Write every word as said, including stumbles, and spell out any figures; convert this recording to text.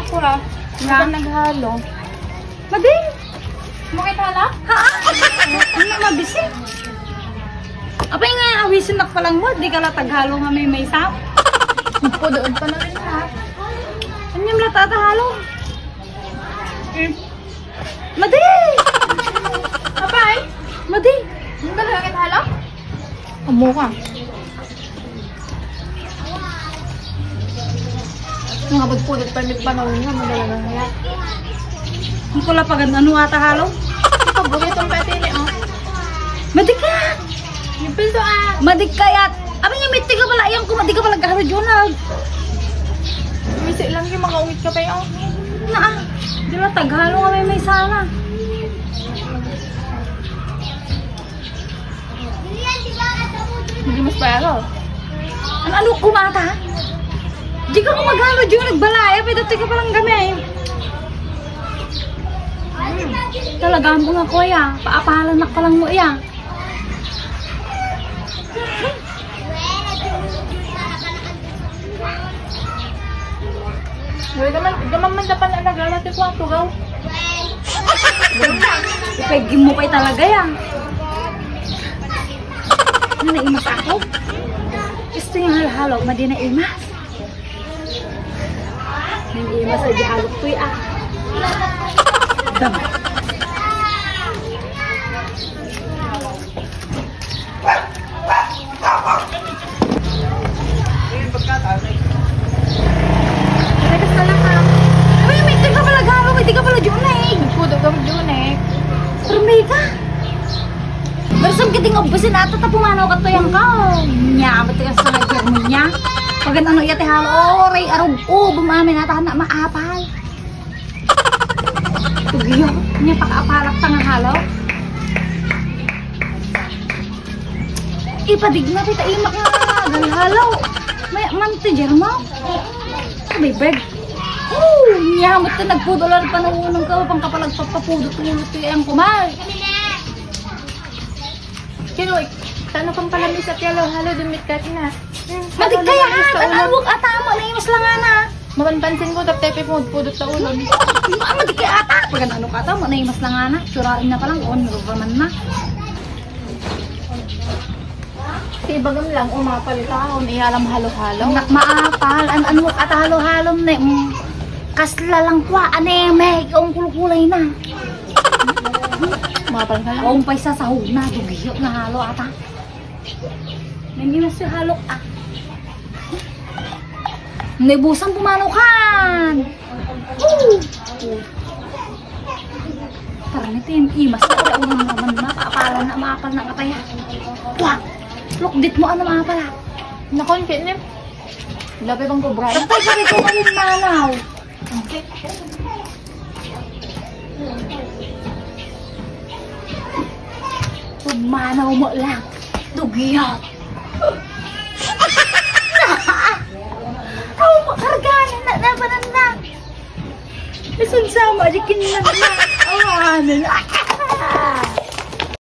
Kura, nga naghalo. Madi! Makita la? Ha? Ano mabisi? Apay nga, awisin na palang mo, di ka la taghalo nga may maysa. Pudoon pa na rin, ha? Anyam la tata halo. Eh. Madi! Apay? Madi! Ano talaga kita halo? Amo ka. Nga budpudot pa mit panawin nga, madalagang nga. Ang kulapagan, ano ata halo? Paborito ang pati ni, oh. Madi ka! Yung pinto, ah. Madi kayat! Abi nga, miti ka pala, ayan ko, madi ka pala, garo, Jonah. Misi lang yung mga ungit ka pa, oh. Naa, di na taghalo nga may may sala. Hindi mas payaro. Ano, ano, kumata? Di ka kumagalo, di ka nagbalaya, pero dati ka palang gamay. Talaga mo nga, kuya. Paapalan na palang mo, iya. Wala naman, gaman man dapat na nagala ti kwarto, gaw. Ipagim mo pa'y talaga yan. Ano, naimas ako? Gusto yung halo-halo, madi naimas. Naimas sa di halok to'y ah. Dam. Ay, basta lang, ha. Ay, may di ka pala galo, may di ka pala Junay. Pudo ka, Junay. Permi ka. Pero saan ka di nga ubusin, ata ta pumanaw ka to yan ka. Nya, ba't ka sa nagpirmi niya? Pag ano iya ti halo, oh, ray, arog, oh, bumamin, ata na maapal. Tugiyo, niya pakaapalak ta nga halo. Ipadigna ti taimak nga galhalo. May man ti Jermo. Bibig. Oh, niya mo ti nagpudol ang panunong ka, pang kapalagpapapudot ulo ti ang kumal. Kino, tano kang palamis at yalo, halo, dumit ka, tina. Matigkaya, atan-awag, atama, naimas lang, ana. Mapanpansin ko, tapos tayo pudpudot sa ulo. Ah, matigkaya, ata. Pag ano ka, ata, naimas lang, ana. Tsurain na palang, on, rubaman na. Ti bagam lang, umapal ka, on, iyalam halo-halo. Nak maapal, an ano, ata halo-halo, ne, mm. Kasla lang kwa, ane, may, ang kulkulay na. Umapal ka lang. Ang pay sa sahog na, dugiyo na halo, ata. Nanimas yung halok, ah. Naibusan pumanukan. Woo! Tarnitin, imas na pala unang naman na, papalan na, maapal na kataya. Wah! Lukdit mo, ano, maapal, ah? Nakon, kinip. Labi bang kubra? Basta sabi ko, kayo manaw. Pumanaw mo lang. Dugyot. Aw, makarga na, na, na, na, na. Isun sama, di kinang na. Aw, ano na.